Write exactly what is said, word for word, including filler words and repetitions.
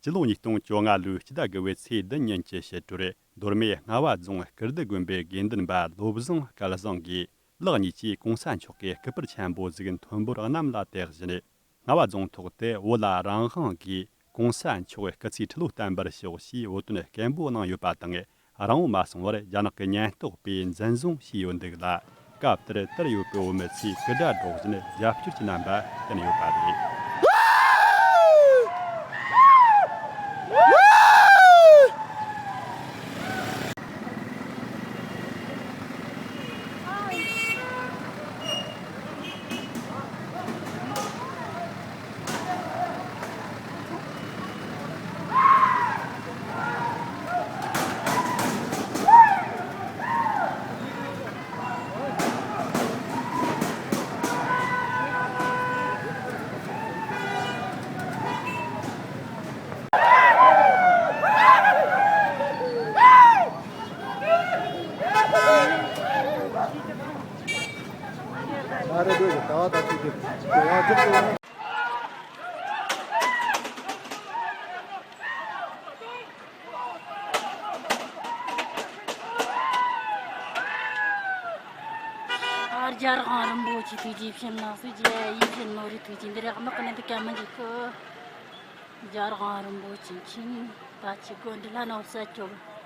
ཕྱི་ལོ་ཉིས་སྟོང་བཅོ་ལྔ་ལོའི་སྤྱི་ཟླ་དགུ་པའི་ཚེས་བདུན་ཉིན་གྱི་ཕྱི་དྲོར། མདོ་སྨད་རྔ་བ་རྫོང་སྐུར་འདེབས་དགོན་པའི་དགེ་འདུན་པ་བློ་བཟང་སྐལ་བཟང་གིས། ལག་གཉིས་ཀྱིས་གོང་ས་མཆོག་གི་སྐུ་པར་ཆེན་པོ་ཟིག་མཐོན་པོར་གནམ་ལ་བཏེགས་བཞིན། རྔ་བ་རྫོང་ཐོག་ཏུ་བོད་ལ་རང་དབང་གིས་གོང་ས་མཆོག་སྐུ་ཚེའི་ཁྲི་ལོ་བརྟན་པར་ཤོག་ཞེས་འབོད་དོན་སྐད་འབོད་གནང་ཡོད་པ་དང་། རིང་བོ་མ་སོང་བར་རྒྱ་ནག་གི་ཉེན་རྟོག་པས་འཛིན་བཟུང་བྱས་ཡོད་འདུག་ལ། སྐབས་དེར་དེར་ཡོད་པའི་བོད་མི་ཚོས་སྐུ་སྒྲ་སྒྲོག་བཞིན་རྒྱབ་སྐྱོར་གྱི་རྣམ་པ་བསྟན་ཡོད་པ་རེད། རྒྱལ་དབང་རིན་པོ་ཆེ་ཐུགས་རྗེ་ཆེ། ནང་སྲིད་ཀྱི་ཡིད་ཆེས་ནོར་རི་ཐུགས་རྗེ། འདི་རེད། དམག་གི་ནི་འདི་ག་མི་འཇིག་གི། རྒྱལ་དབང་རིན་པོ་ཆེ་མཁྱེན། ད་ཅི་དགོན་འདི་ལྷ་ནོར་ས་ཁྱོད།